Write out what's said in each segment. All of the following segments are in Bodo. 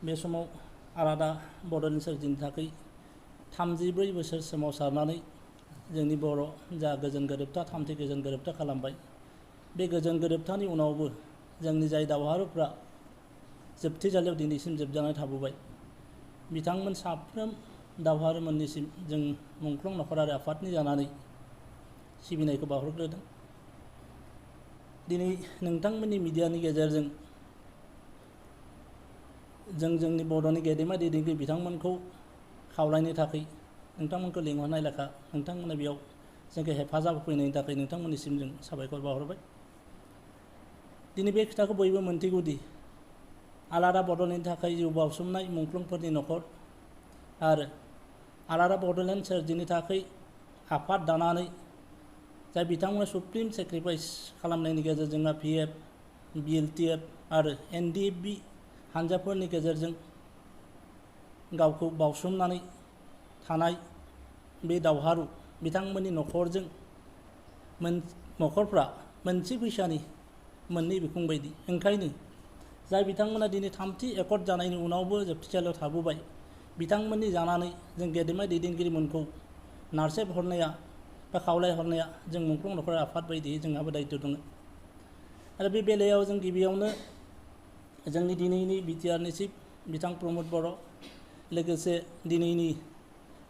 बे समाव आलादा बड'लेण्ड सोरजिनो थाखाय 34 बोसोर सोमावसारनानै जोंनि बर' जा गोजोन गोरोबथा थामथि गोजोन गोरोबथा खालामबाय। बे गोजोन गोरोबथानि उनावबो जोंनि जाय दावहारुफ्रा जोबथेसालियाव दिनैसिम जोबजानानै थाबोबाय, बिथांमोन साफ्रोम दावहारुमोननिसिम जों मुंख्लं नखरारि आफादनि जानानै सिबिनायखौ बावहरग्रोदों। दिनै नोंथांमोननि मिडियानि गेजेरजों जों जोंनि बर'नि गेदेमा दैदेनगिरि बिथांमोनखौ खावलायनो थाखाय नोंथांमोनखौ लिंहरनाय लेखा नोंथांमोना बेयाव जोंखौ हेफाजाब होफैनायनि थाखाय नोंथांमोननिसिम जों साबायखर बावहरबाय। दिनै बे खोथाखौ बयबो मोनथिगौदि आलादा बड'लेण्डनि थाखाय जिउ बाउसोमनाय मुंख्लंफोरनि नखर आरो आलादा बड'लेण्ड सोरजिनो थाखाय आफाद दानानै जाय बिथांमोना सुप्रिम सेक्रिफाइस खालामनायनि गेजेरजों PF, BLTF आरो NDFB हानजाफोरनि गेजेरजों गावखौ बाउसोमनानै थानाय बे दावहारु बिथांमोननि नखरजों नखरफ्रा मोनसे फैसानि मोननै बिखुं बायदि। ओंखायनो जाय बिथांमोना दिनै थामथि एकर्ड जानायनि उनावबो जोबथेसालियाव थाबोबाय, बिथांमोननि जानानै जों गेदेमा दैदेनगिरिमोनखौ नारसेबहरनाया बा खावलायहरनाया जों मुंख्लं नखरारि आफाद बायदियै जोंहाबो दायित्व दङ। आरो बे बेलायाव जों गिबियावनो जोंनि दिनैनि बिटिआरनि चिफ बिथां प्रमद बर' लोगोसे दिनैनि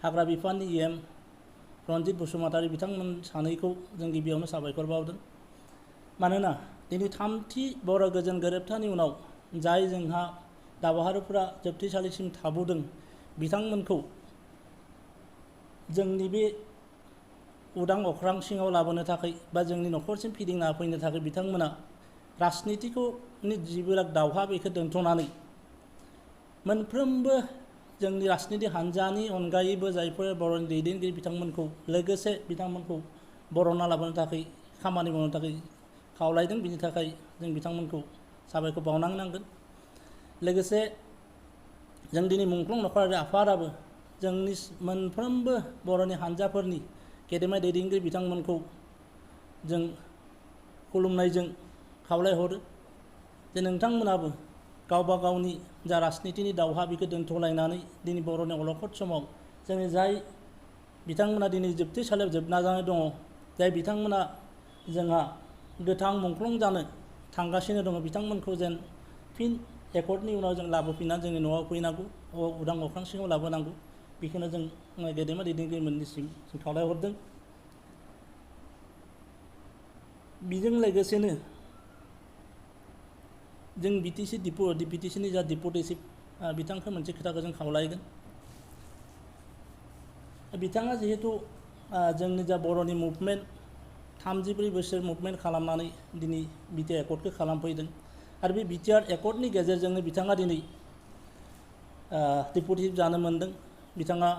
हाग्रा बिफाननि EM रन्जित बसुमतारी बिथांमोन सानैखौ जों गिबियावनो साबायखर बावदों। मानोना दिनै थामथि बर' गोजोन गोरोबथानि उनाव जाय जोंहा दावहारुफोरा जोबथेसालिसिम थाबोदों, बिथांमोनखौ जोंनि बे उदां अख्रां सिङाव लाबोनो थाखाय बा जोंनि नखरसिम फिदिंना होफैनो थाखाय बिथांमोना राजनितिखौ जिबोला दावहा बेखौ दोनथ'नानै मोनफ्रोमबो जोंनि राजनिति हान्जानि अनगायैबो जायफोर बर'नि दैदेनगिरि बिथांमोनखौ लोगोसे बिथांमोनखौ बर'ना लाबोनो थाखाय खामानि मावनो थाखाय खावलायदों। बिनि थाखाय जों बिथांमोनखौ साबायखर बावनांगोन। लोगोसे जों दिनै मुंख्लं नखरारि आफादाबो जोंनि मोनफ्रोमबो बर'नि हान्जाफोरनि गेदेमा दैदेनगिरि बिथांमोनखौ जों खुलुमनायजों खावलायहरो जे नोंथांमोनाबो गावबा गावनि जा राजनितिनि दावहा बेखौ दोनथ'लायनानै दिनै बर'नि अलखद समाव जोंनि जाय बिथांमोना दिनै जोबथेसालियाव जोबना जानानै दङ, जाय बिथांमोना जोंहा गोथां मुंख्लं जानो थांगासिनो दङ, बिथांमोनखौ जेन फिन एकर्डनि उनाव जों लाबोफिननानै जोंनि न'आव फैनांगौ, उदां अख्रां सिङाव लाबोनांगौ। बेखौनो जों गेदेमा दैदेनगिरिमोननिसिम जों खावलायहरदों। बेजों लोगोसेनो जों BTCनि जा डिपुटि चिफ बिथांखौ मोनसे खोथाखौ जों खावलायगोन। बिथाङा जिहेतु जोंनि जा बर'नि मुभमेन्ट 34 बोसोर मुभमेन्ट खालामनानै दिनै बिटिआर एकर्डखौ खालामफैदों आरो बे बिटिआर एकर्डनि गेजेरजोंनो बिथाङा दिनै डिपुटि चिफ जानो मोन्दों। बिथाङा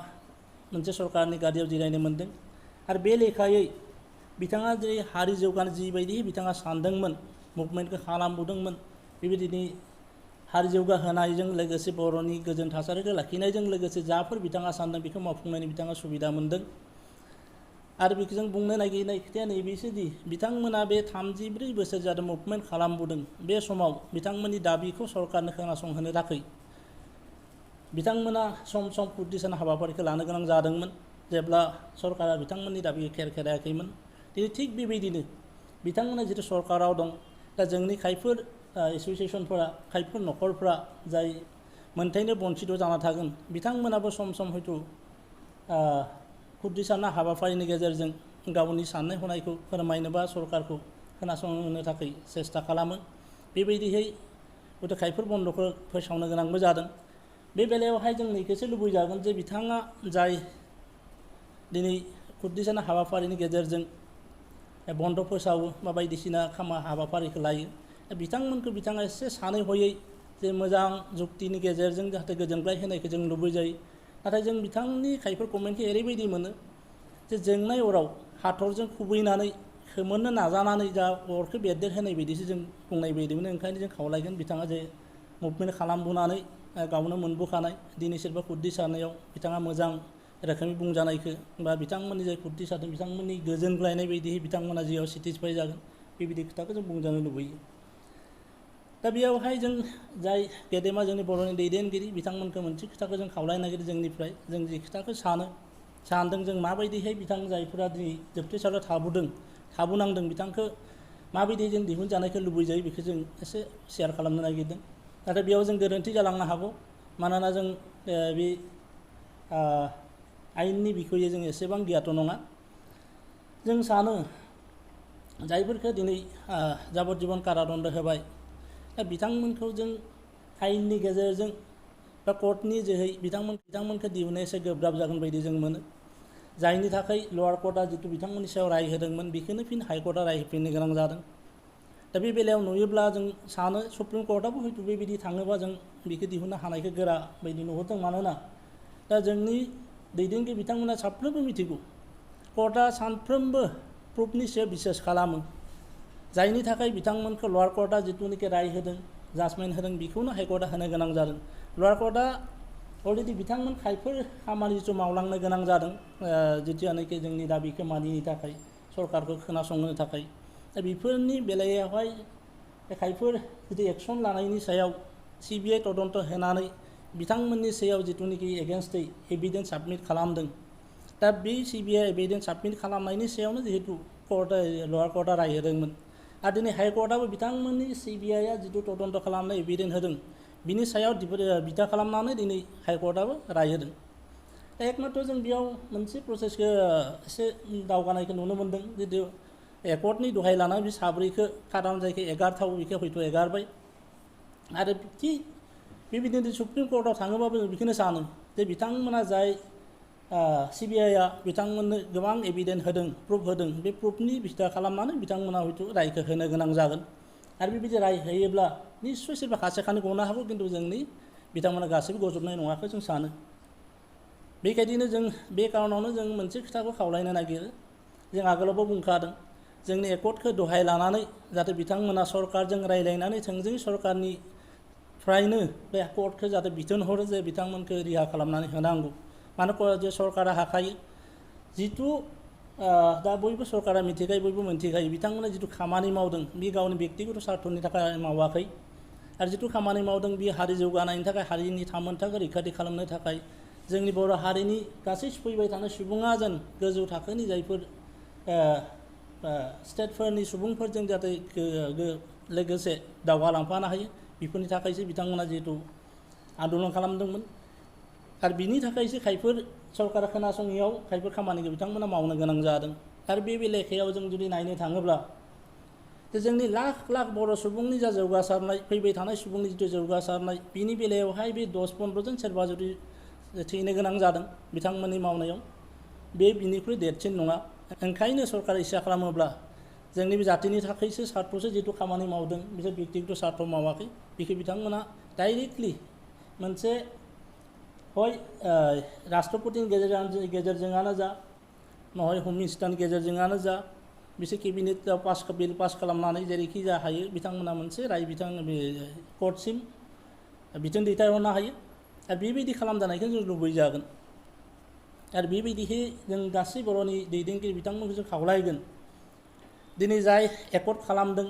मोनसे सरकारनि गादियाव जिरायनो मोन्दों आरो बे लेखायै बिथाङा जे हारि जौगानो जिबायदि बिथाङा सानदोंमोन, मुभमेन्टखौ खालामबोदोंमोन, बेबायदिनो हारि जौगाहोनायजों लोगोसे बर'नि गोजोन थासारिखौ लाखिनायजों लोगोसे जाफोर बिथाङा सानदों बेखौ मावफुंनायनि बिथाङा सुबिदा मोन्दों। आरो बेखौ जों बुंनो नागिरनाय खोथाया नैबेसोदि बिथांमोना बे 34 बोसोर जादों मुभमेन्ट खालामबोदों, बे समाव बिथांमोननि दाबिखौ सरकारनो खोनासंहोनो थाखाय बिथांमोना सम सम कुर्दिसान हाबाफारिखौ लानो गोनां जादोंमोन जेब्ला सरकारा बिथांमोननि दाबिखौ खेरायाखैमोन। दिनै थिग बेबायदिनो बिथांमोना जितु सरकाराव दं, दा जोंनि खायफोर एस'सियेसनफोरा खायफोर नखरफ्रा जाय मोनथायनो बन्सित जाना थागोन, बिथांमोनाबो सम सम हयथ' कुर्दिसान हाबाफारिनि गेजेरजों गावनि साननाय हनायखौ फोरमायनो बा सरकारखौ खोनासंहोनो थाखाय सेस्था खालामो। बेबायदिहै हयथ' खायफोर बन्द'खौ फोसावनो गोनांबो जादों। बे बेलायावहाय जों नैखौसो लुबैजागोन जे बिथाङा जाय दिनै कुर्दिसान हाबाफारिनि गेजेरजों बन्द' फोसावो बा बायदिसिना हाबाफारिखौ लायो, बिथांमोनखौ बिथाङा एसे सानै हयै जे मोजां जुक्तिनि गेजेरजों जाहाथे गोजोनग्लाय होनायखौ जों लुबैजायो। नाथाय जों बिथांनि खायफोर कमेन्टखौ ओरैबायदि मोनो जे जोंनाय अराव हाथरजों खुबैनानै खोमोरनो नाजानानै जा अरखौ बेरदेर होनाय बायदिसो जों बुंनाय बायदिमोन। ओंखायनो जों खावलायगोन बिथाङा जे मुभमेन्ट खालामबोनानै गावनो मोनबोखानाय दिनै सोरबा कुर्दिसानायाव बिथाङा मोजां रोखोमै बुंजानायखौ बा बिथांमोननि जाय कुर्दिसादों बिथांमोननि गोजोनग्लायनाय बायदियै बिथांमोना जियाव सेटिसफाइ जागोन, बेबायदि खोथाखौ जों बुंजानो लुबैयो। दा बेयावहाय जों जाय गेदेमा जोंनि बर'नि दैदेनगिरि बिथांमोनखौ मोनसे खोथाखौ जों खावलायनो नागिरो जोंनिफ्राय जों जि खोथाखौ सानदों जों माबायदिहाय बिथां जायफोरा दिनै जोबथेसालियाव थाबोनांदों बिथांखौ माबायदि जों दिहुनजानायखौ लुबैजायो बेखौ जों एसे शेयार खालामनो नागिरदों। नाथाय बेयाव जों गोरोन्थि जालांनो हागौ मानोना जों बे आयेननि बिखयै जों एसेबां गियाथ' नङा। जों सानो जायफोरखौ दिनै जाबज्जिबन कारादन्ड होबाय दा बिथांमोनखौ जों आयेननि गेजेरजों बा कर्टनि जोहै बिथांमोनखौ दिहुननाया एसे गोब्राब जागोन बायदि जों मोनो। जायनि थाखाय लवार कर्टआ जितु बिथांमोननि सायाव राय होदोंमोन बेखौनो फिन हाइकर्टआ राय होफिननो गोनां जादों। दा बे बेलायाव नुयोब्ला जों सानो सुप्रिम कर्टआबो हयथ' बेबायदि थाङोबा जों बेखौ दिहुननो हानायखौ गोरा बायदि नुहुरदों। मानोना दा जोंनि दैदेनगिरि बिथांमोना साफ्रोमबो मिथिगौ कर्टआ सानफ्रोमबो प्रुफनि सायाव बिसास खालामो। जायनि थाखाय बिथांमोनखौ लवार कर्टआ जिथुनिखि राय होदों जाजमेन्ट होदों बेखौनो हाइकर्टआ होनो गोनां जादों। लवार कर्टआ अलरेडि बिथांमोन खायफोर खामानि जिथु मावलांनो गोनां जादों जितियानोखि जोंनि दाबिखौ मानिनो थाखाय सरकारखौ खोनासंनो थाखाय दा बेफोरनि बेलायावहाय खायफोर जुदि एक्सन लानायनि सायाव CBI तदन्त होनानै बिथांमोननि सायाव जिथुनिखि एगेन्स्टै एभिडेन्स साबमिट खालामदों दा बे CBI एभिडेन्स साबमिट खालामनायनि सायावनो जिहेतु लवार कर्टआ राय होदोंमोन आरो दिनै हाइकर्टआबो बिथांमोननि CBIआ जिथु तदन्त खालामनाय एभिडेन्स होदों बिनि सायाव बिथा खालामनानै दिनै हाइकर्टआबो राय होदों। दा एकमात्र जों बेयाव मोनसे प्रसेसखौ एसे दावगानायखौ नुनो मोन्दों जितु एकर्टनि दहाय लानानै बे साब्रैखौ खादान जायखौ एगारथाव बेखौ हयथ' एगारबाय आरो थिग बेबायदिनो सुप्रिम कर्टआव थाङोबाबो जों बेखौनो सानो जे बिथांमोना जाय CBIआ बिथांमोननो गोबां एभिडेन्स होदों प्रुफ होदों बे प्रुफनि बिथा खालामनानै बिथांमोना हयथ' रायखौ होनो गोनां जागोन आरो बेबायदि राय होयोब्ला निस्सय सोरबा खासे खानै गनो हागौ खिन्थु जोंनि बिथांमोना गासैबो गजबनाय नङाखौ जों सानो। बेबायदिनो जों बे कारनावनो जों मोनसे खोथाखौ खावलायनो नागिरो जों आगोलावबो बुंखादों जोंनि एकर्टखौ दहाय लानानै जाहाथे बिथांमोना सरकारजों रायज्लायनानै थोंजोङै सरकारनिफ्रायनो बे कर्टखौ जाहाथे बिथोन हरो जे बिथांमोनखौ रिहा खालामनानै होनांगौ। मानो जे सरकारा हाखायो जिथु दा बयबो सरकारा मिथिखायो बयबो मोनथिखायो बिथांमोना जिथु खामानि मावदों बे गावनि बेक्तिगत स्वार्थनि थाखाय मावाखै आरो जिथु खामानि मावदों बे हारि जौगानायनि थाखाय हारिनि थामोनथाखौ रैखाथि खालामनो थाखाय जोंनि बर' हारिनि गासै फैबाय थानाय सुबुङा जेन गोजौ थाखोनि जायफोर स्टेटफोरनि सुबुंफोरजों जाहाथे लोगोसे दावगालांफानो हायो बेफोरनि थाखायसो बिथांमोना जिहेतु आन्दलन खालामदोंमोन आरो बिनि थाखायसो खायफोर सरकारा खोनासङियाव खायफोर खामानिखौ बिथांमोना मावनो गोनां जादों। आरो बे बेलायाव जों जुदि नायनो थाङोब्ला जोंनि लाख लाख बर' सुबुंनि जा जौगासारनाय फैबाय थानाय सुबुंनि जिथु जौगासारनाय बिनि बेलायावहाय बे 10-15 जन सोरबा जुदि थैनो गोनां जादों बिथांमोननि मावनायाव बे बिनिख्रुइ देरसिन नङा। ओंखायनो सरकारा इसा खालामोब्ला जोंनि बे जातिनि थाखायसो स्वार्थ'सो जिथु खामानि मावदों बिसोर बेक्तिगत स्वार्थ मावाखै बेखौ बिथांमोना डाइरेक्टलि मोनसे हय राष्ट्रपतिनि गेजेरजोंआनो जा नहय हम मिनिस्टारनि गेजेरजोंआनो जा बिसोर केबिनेटआव बिल पास खालामनानै जेरैखि जा हायो बिथांमोना मोनसे राय बे कर्टसिम बिथोन दैथायहरनो हायो आरो बेबायदि खालामजानायखौ जों लुबैजागोन आरो बेबायदिहै जों गासै बर'नि दैदेनगिरि बिथांमोनखौ जों खावलायगोन दिनै जाय एकर्ट खालामदों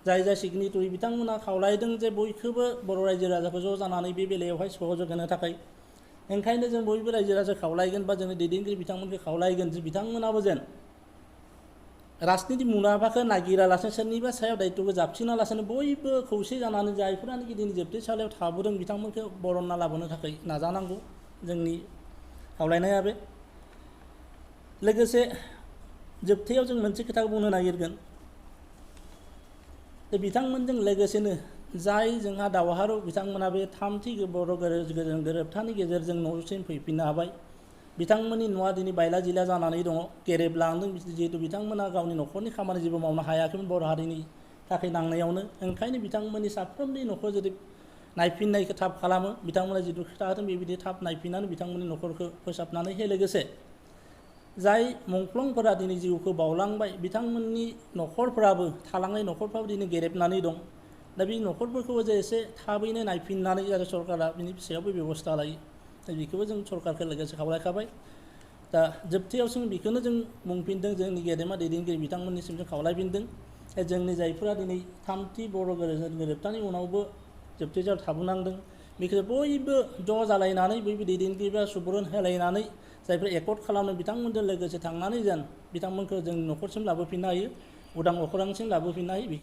जाय सिगनेटरि बिथांमोना खावलायदों जे बयखौबो बर' रायजो राजाखौ ज' जानानै बे बेलायावहाय सहयोग होनो थाखाय ओंखायनो जों बयबो रायजो राजा खावलायगोन बा जोंनि दैदेनगिरि बिथांमोनखौ खावलायगोन जे बिथांमोनाबो जेन राजनिति मुलाम्फाखौ नागिरालासेनो सोरनिबा सायाव दायित्वखौ जाबसिनालासेनो बयबो खौसे जानानै जायफोरानोखि दिनै जोबथेसालियाव थाबोदों बिथांमोनखौ बरनना लाबोनो थाखाय नाजानांगौ जोंनि खावलायनाया बे। लोगोसे जोबथायाव जों मोनसे खोथाखौ बुंनो नागिरगोन जे बिथांमोनजों लोगोसेनो जाय जोंहा दावहारु बिथांमोना बे थामथि बर' गोरोबथानि गेजेरजों न'सिम फैफिननो हाबाय बिथांमोननि न'आ दिनै बायला जिला जानानै दङ गेरेबलांदों जिहेतु बिथांमोना गावनि न'खरनि खामानि जेबो मावनो हायाखैमोन बर' हारिनि थाखाय नांनायावनो ओंखायनो बिथांमोननि साफ्रोमनि न'खौ जुदि नायफिननायखौ थाब खालामो बिथांमोना जिथु खोथा होदों बेबायदि थाब नायफिननानै बिथांमोननि न'खरखौ फोसाबनानै होयो। लोगोसे जाय मुंख्लंफोरा दिनै जिउखौ बावलांबाय बिथांमोननि न'खरफ्राबो थालांनाय न'खरफ्राबो दिनै गेरेबनानै दं दा बे न'खरफोरखौबो जे एसे थाबैनो नायफिननानै आरो सरकारा बिनि सायावबो बेब'स्था लायो दा बेखौबो जों सरकारखौ लोगोसे खावलायखाबाय। दा जोबथायाव जों बेखौनो जों बुंफिनदों जोंनि गेदेमा दैदेनगिरि बिथांमोननिसिम जों खावलायफिनदों जोंनि जायफोरा दिनै थामथि बर' गोरोबथानि उनावबो जोबथेसालियाव थाबोनांदों बेखौ बयबो ज' जालायनानै बयबो दैदेनगिरिफ्रा सुबुरुन होलायनानै जायफोर एकर्ड खालामनो बिथांमोनजों लोगोसे थांनानै जेन बिथांमोनखौ जों न'खरसिम लाबोफिननो हायो उदां अख्रांसिम लाबोफिननो हायो।